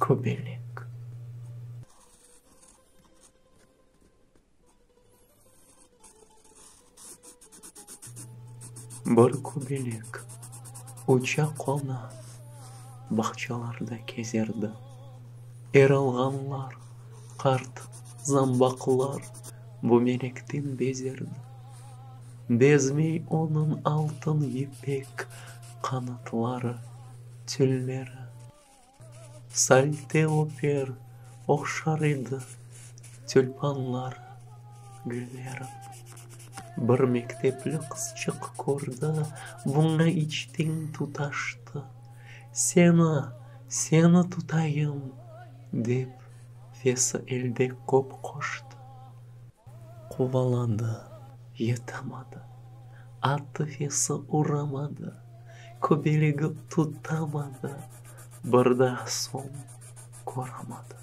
Köbelek. Bir köbelek uça-qona bağçalarda kezerdi. Erılğanlar, qart zambaqlar bu melekten bezerdi. Bezmey onıñ altın yipek qanatları, tülleri. Salte öper, ohşar edi tülpanları, gülleri. Bir mektepli qızçıq kördi, buña içten tutaştı. Seni, seni tutayım, dep, fesi elde köp qoştı. Quvaladı, yetamadı, attı fesi uramadı, Köbelegi tutamadı, bir daa soñ köramadı.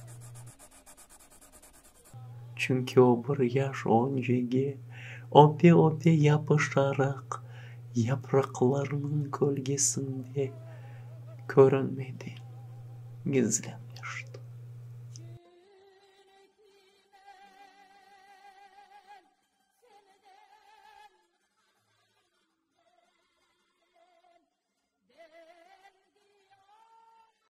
Çünki o bir yaş ğoncege öpe-öpe yapışaraq, yapraqlarnıñ kölgesinde körünmeden gizlendi.